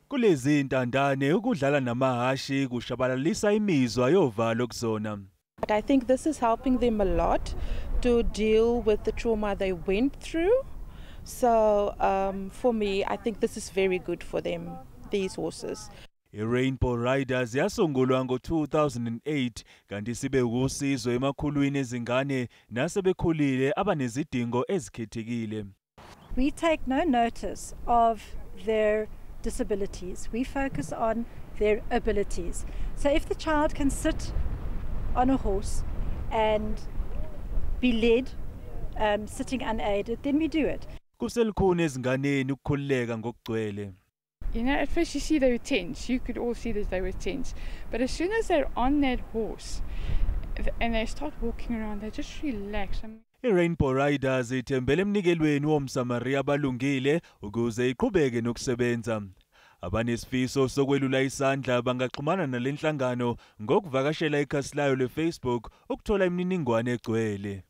Kulezi ntandane ukudlala namahhashi kushabalalisa imizwa yovalo kuzona. But I think this is helping them a lot to deal with the trauma they went through. So for me, I think this is very good for them, these horses. I-Rainbow Riders yasungulwa ngo-2008 kanti sibe usizo emakhulwini ezingane nasebekhulile abanezidingo ezikhethekile. We take no notice of their disabilities. We focus on their abilities. So if the child can sit on a horse and be led, sitting unaided, then we do it. Kuselukhuni ezinganeni ukukhululeka ngokugcwele. At first you see they were tense. You could all see that they were tense. But as soon as they're on that horse and they start walking around, they just relax. I-Rainbow Riders ithembele emnikelweni womSamaria abalungile ukuze iqhubeke nokusebenza. Abanesifiso sokwelula isandla bangaxhumana nalenhlangano ngokuvakashela ikhasi layo le-Facebook ukuthola imininingwane egcwele.